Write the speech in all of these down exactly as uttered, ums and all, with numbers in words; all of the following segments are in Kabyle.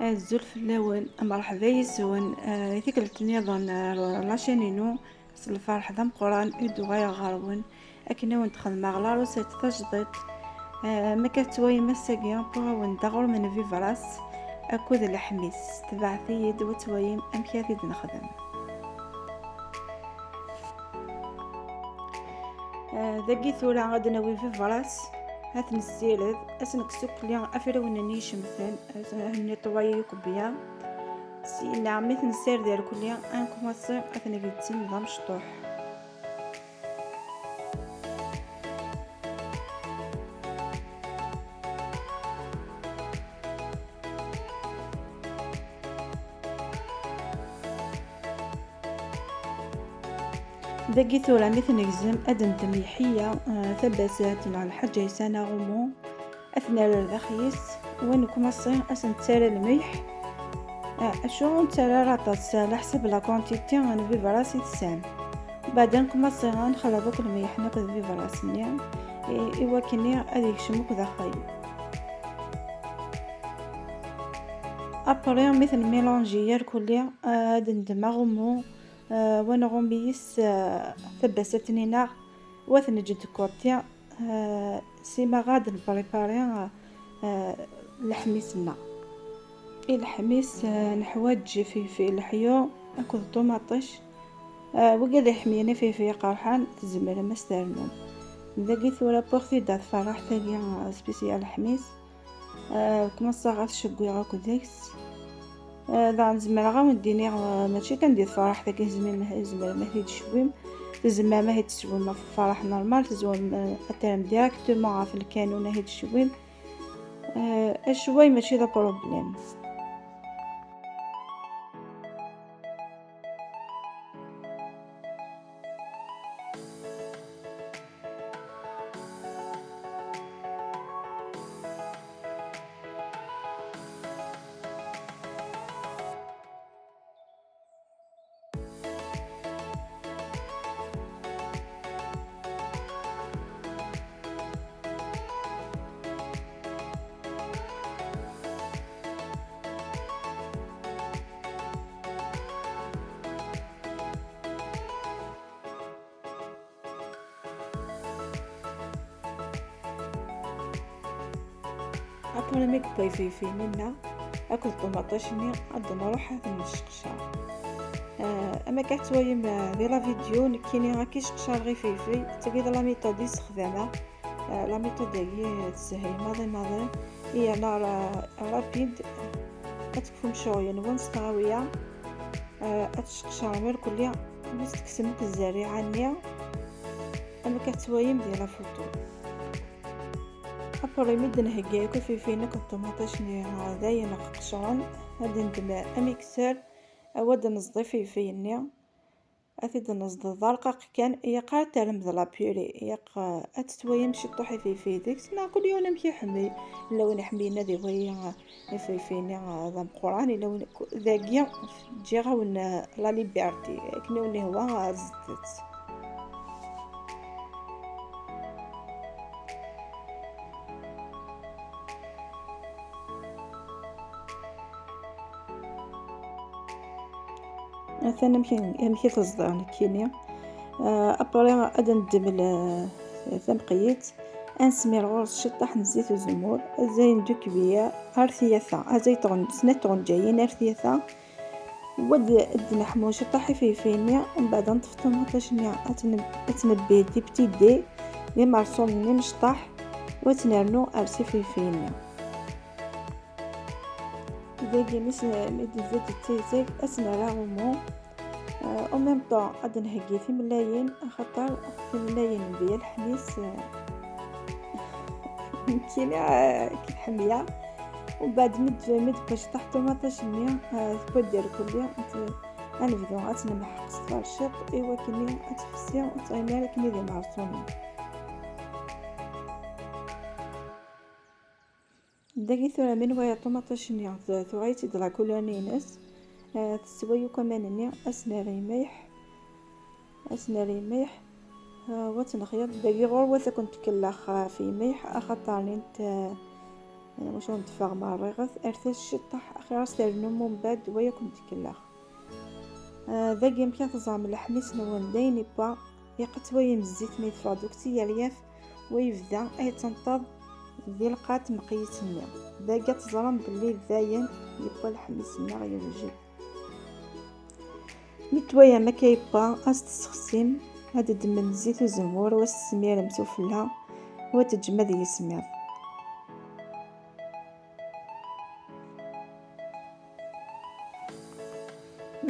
Azul fell-awen, mreḥba yes-wen, eh, i tikkelt nniḍen, eh, ar la chaîne-inu, s lferḥ d ameqqran i d-uɣaleɣ ɣer-wen, akken i wen-d-xedmeɣ la recette tajdiṭ. Eh, ma akka tettwayem ass-agi, wwiɣ-awen-d aɣrum n vivras akked leḥmis. Tebɛet-iyi-d, wa twayem amek ara t-id-nexdem. Eh, dagi tura ad nawi vivras, ad t-nessired, ad s-nekkes ukli afriwen-nni icemten, ad netwayi akk bya. Syenna mi t-nessared irkelli, ad nkumaṣi ad t-ngezzem d amecṭuḥ. Dagi tura mi t-negzem ad neddem lḥeyya, eh, tabasat neɣ lḥaǧa yesɛan aɣummu, ad t-nerr ar daxel-is, wa nekmaṣi ad s-nettarra lmelḥ, eh, acu ur nettarra ara aṭas, ɛla ḥsab la quantité n vivras i tesɛam. Baɛd nekmaṣi ad nexleḍ akk lmelḥ akked vivras-nni, i, i wakken ad yekcem akk daxel. Après mi t-nmilanji irkelli, eh, ad neddem aɣummu, eh, wa nɣum yis, eh, tabasat-nni-nneɣ, wa t-neǧǧ de côté, eh, sima ɣad nprépari, eh, leḥmis-nneɣ. I leḥmis, eh, neḥwaǧ ifeyfey leḥyu akked ṭumaṭic. Eh, wigad iḥemmlen ifeyfey iqerḥan, tzemrem ad s-ternum. Dagi tura wwiɣ-t-id ɣer tferraḥt-agi, eh, spécial leḥmis. Eh, kmaṣaɣ ad ceggiɣ akk deg-s. Eh, daɣen zemreɣ ad wen-d-iniɣ, eh, mačči kan di tferraḥt-agi tzemrem, tzemrem ad t-id-tcewwim. Tzemrem ad t-id-tcewwim ɣef tferraḥt normal, tzemrem, eh, ad terrem directement ɣef lkanun ad t-id-tcewwim. Eh, acewway mačči d apṛublem. Après mi yewwa ifeyfeyen-nneɣ akked ṭumaṭic-nni, ad nruḥ ad ten-nesseqcer. Eh, ama akka tettwayem, eh, di la vidéo, nekkini akka i sseqcareɣ ifeyfey, d tagi d la méthode i ssexdameɣ. Eh, la méthode-agi, eh, teshel maḍi maḍi, yerna ra-, rapide, ad tekfum ccɣel-nwen s tɣawla. Eh, ad tseqcerem irkelli, ad s-tekksem akk zzerriɛa-nni, am akka tettwayem di la photo. Après mi d-nhegga akk ifeyfeyen akked ṭumaṭic-nni, eh, d ayen qecren, ad d-neddem amikser, ad d-neẓḍ ifeyfeyen-nni, ad t-id-neẓḍ d arqaq kan, ilaq ara terrem d la purée, ilaq, eh, ad tettwayem ciṭṭuḥ ifeyfey deg-s, neɣ kul yiwen amek iḥemmel, yella win iḥemmlen ad iwali, eh, ifeyfey-nni, eh, d ameqqran, yella win, dagi ǧǧiɣ-awen, eh, la liberté, akken i wen-ihwa, eh, ẓeṭṭet. Atan amek, amek i teẓḍa nekkini. Eh, après ad neddem l-, tamqeyyet, ad nesmir ɣur-s ciṭṭaḥ n zzit uzemmur, azay n dukbiya ar tyata, azay tɣen-, snat tɣenǧayin ar tyata, wa d-, ad d-neḥmu ciṭṭaḥ ifeyfey-nni, mbeɛd ad neṭṭef ṭumaṭic-nni, ad tt-neb-, ad tt-nebbi d petits dés, d imerṣumen imecṭaḥ, wa ad tt-nernu ar s ifeyfey-nni. Dagi mi s-, mi d-tezzi d tizeg, ad s-nerr aɣummu. Euh, en même temps, ad d-nheggi timellalin, axaṭer timellalin n Bya Leḥmis, euh, nekkini, euh, ki ḥemmleɣ. Umbeɛd mi d-, mi d-tewwa ciṭṭaḥ ṭumaṭic-nni, euh, tewwa-d irkelli, ad, ad nebdu ad tt-nemḥeq s tferciṭ, i wakken ad tfessi, ur tettɣimi ara akken i d imerṣumen. Dagi tura mi nwala ṭumaṭic-nni t-, tuɣal-itt-id la couleur-nni-ines, eh, teswa yakk aman-nni, ad s-nerr lmelḥ, ad s-nerr lmelḥ, eh, wa tt-nexyir. Dagi ɣur-wat ad kent-kellex ɣef lmelḥ, axaṭer nint, eh, Wacu n-teffeɣ merriɣet, ar tas ciṭṭaḥ axir as ternum umbeɛd wa yakk n-tkellex. Ah, dagi amek ara teẓrem leḥmis-nwen d ayen yewwa, ilaq ad twayem zzit mi teffeɣ deg uyeryaf, wa yebda ay yettenṭeḍ di lqaɛa tmeqqyet-nni. Dagi ad teẓrem belli dayen yewwa leḥmis-nneɣ yewjed. Mi twayem akka yewwa, as tessexsim, ad d-ddmem zzit uzemmur, wa s tesmirem sufella, wa teǧǧem ad yismiḍ.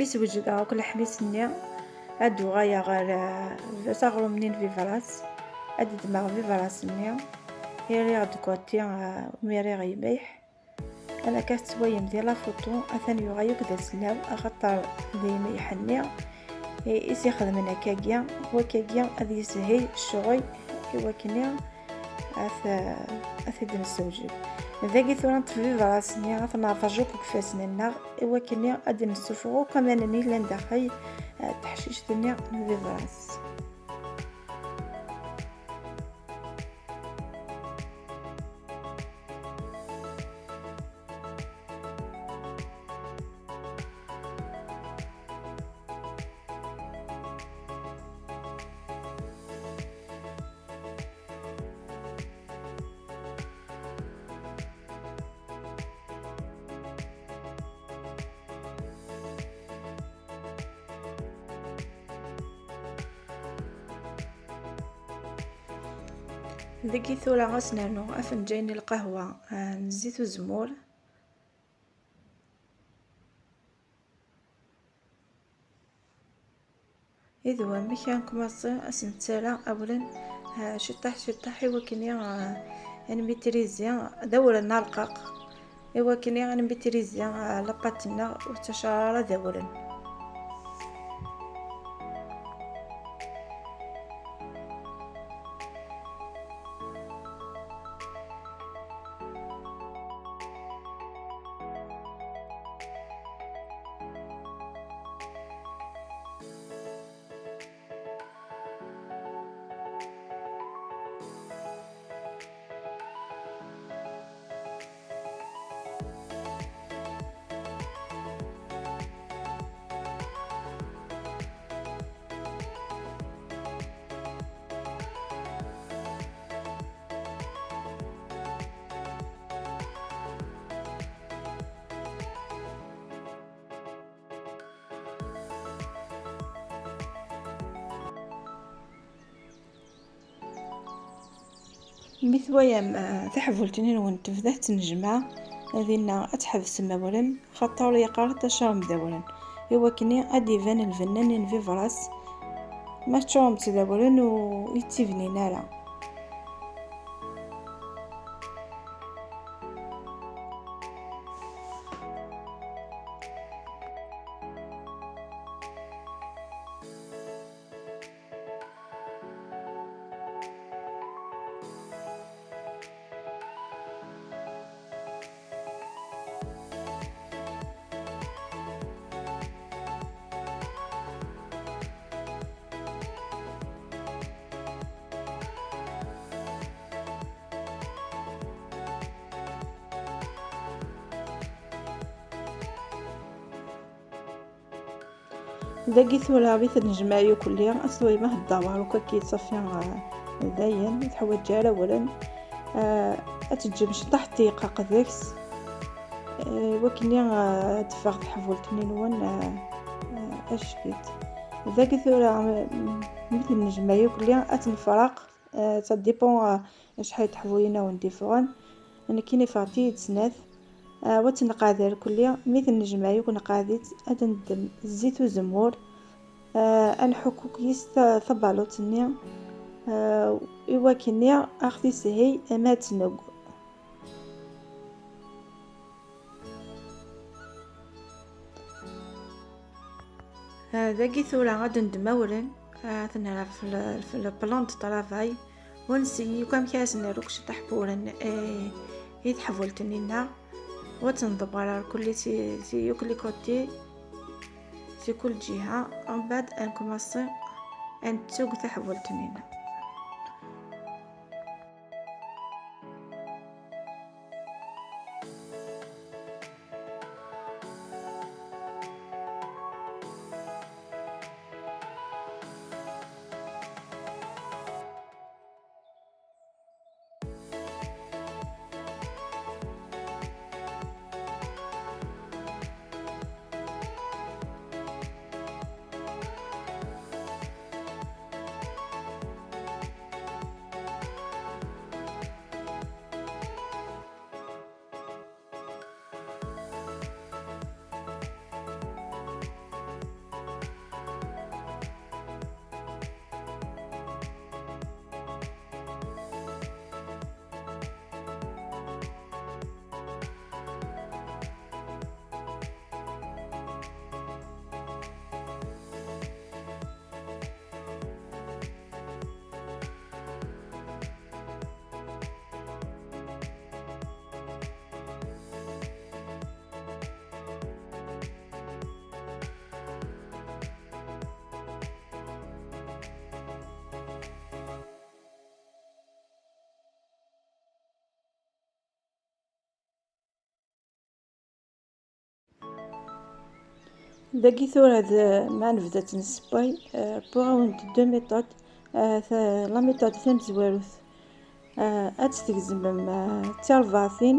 Mi swejdeɣ akk leḥmis-nni, ad d-uɣaleɣ ɣer, eh, s aɣrum-nni n bibras, ad d-ddmeɣ bibras-nni, i rriɣ d côté, eh, mi rriɣ yemyeh. Ala ka tettwayem di la photo, atan yuɣal akk d asellaw, axaṭer d yemyeh-nni i, i s-ixedmen akkagi, wakagi ad yeshil ccɣel i wakken ad t-, ad t-id-nessewjed. Dagi tura neṭṭef bibras-nni, ad t-nerfeǧ akk deg ifassen-nneɣ, i wakken ad d-nessufeɣ akk aman-nni yellan daxel, eh, teḥcict-nni n bibras. Dagi tura ad s-nernu afenǧal n lqahwa, ah, n zzit uzemmur. Id wamek ad nkumaṣi ad s-nettarra awren, ah, ciṭṭaḥ ciṭṭaḥ i wakken, ah, ad nmitrizi, d awren arqaq, i wakken ad nmitrizi, ah, la pâte-nneɣ ur ttac ara d awren. Mi twayam, eh, taḥbult-nni-nwen tebda tettnejmaɛ, dinna ad tḥebsem awren, xaṭer ur yeqqar ad tacrem d awren, i wakken ad d-iban lbenna-nni n bibras, ma teččurem-tt d awren ur yettibnin ara. Dagi tura i tnejmaɛ yukelli, ad twayem ad tdawar akk akka yettṣafi, eh, dayen, ur teḥwaǧ ara awren. Eh, ad teǧǧem ciṭṭaḥ n ddqiq deg-s, eh, wakken, eh, ad teffeɣ teḥbult-nni-nwen, eh, eh, ack-itt. Dagi tura, mm, mi tnejmaɛ yukelli, ad tt-nefreq. Eh, ça dépend, eh, acḥal n teḥbuyin awen-d-iffɣen. Nekkini ffɣent-iyi-d snat. Eh, wa tt-nqeɛɛed irkelli, mi tennejmaɛ yakk nqeɛɛed-itt, ad neddem zzit uzemmur. Eh, ad nḥukk akk yis ta-, tabaluṭ-nni, eh, i wakken-nni ad ɣ-t-isehhel ma ad tt-negg. Ah, dagi tura ad d-neddem awren, ah, ad t-nerr f le, f le plan de travail, u nesseyyi akk amek ara s-nerr akk ciṭṭaḥ n wawren, eh, i teḥbult-nni-nneɣ, u ad tt-nḍebber ar kulli si, si yakk les côtés, si kul ǧiha, umbeɛd ad nkumaṣi ad netteg taḥbult-nni-nneɣ. Dagi tura d ma nebda-tt nessewway, eh, wwiɣ-awen-d deux méthodes. Eh, ta-, la méthode tamezwarut, eh, ad tt-tgezmem, eh, d tirebɛatin,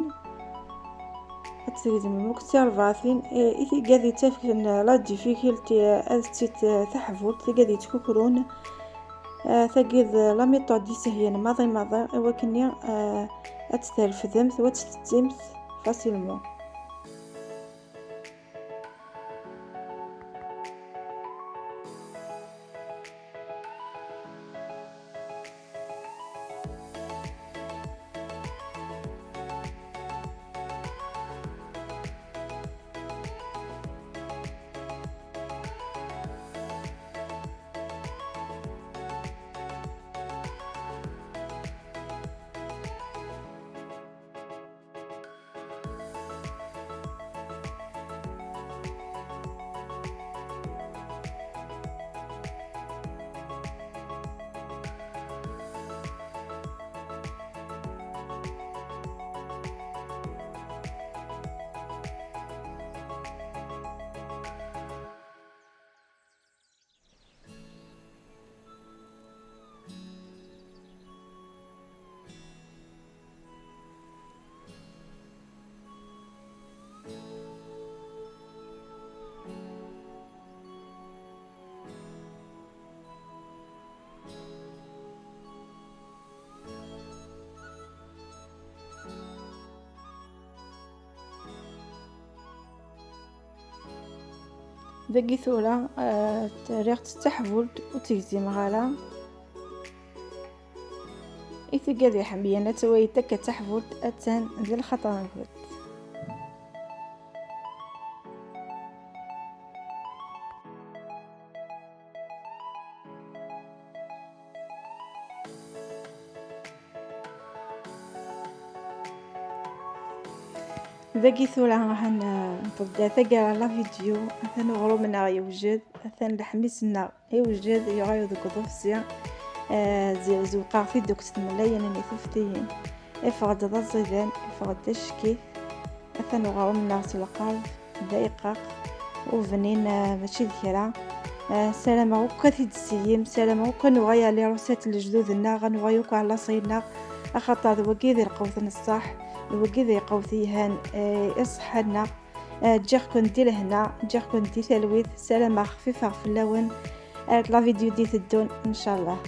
ad tt-tgezmem akk d tirebɛatin. Eh, i tigad yettafgen, eh, la difficulté, eh, ad tt-, eh, taḥbult, tigad yettkukrun. Eh, tagi d la méthode isehlen maḍi maḍi, i wakken, eh, ad tt-trefdemt, ad tt-tettimt facilement. Dagi tura, eh, rriɣ-tt d taḥbult ur tt-gzimeɣ ara. I tigad iḥemmlen ad tawayt akka d taḥbult, attan d lxaṭer-nkent. Dagi tura, ha n-, nṭebda taggara la vidéo. Atan uɣrum-nneɣ yewjed, atan leḥmis-nneɣ yewjed, yuɣal deg uḍebsi. Eh, zi-, zewqeɣ-t-id deg tmellalin n tuftiyin. Iffeɣ-d d aẓidan, iffeɣ-d d acekkit. Atan uɣrum-nneɣ s lqerb, d ayeqqaq, ubnin, eh, mačči d kra. Eh, ssarameɣ akk ad t-id-tessiyim, ssarameɣ akk ad nuɣal ɣer lirusat n lejdud-nneɣ, ad nuɣal akk ɣer laṣel-nneɣ, axaṭer d wagi i d lqewt n ṣṣeḥ, d wagi i d lqewt yelhan, eh, i ṣṣeḥḥa-nneɣ. Eh, ǧǧiɣ-ken di lehna, ǧǧiɣ-ken di talwit, ssarameɣ xfifeɣ fell-awen. Ar la vidéo d-iteddun, ncallah.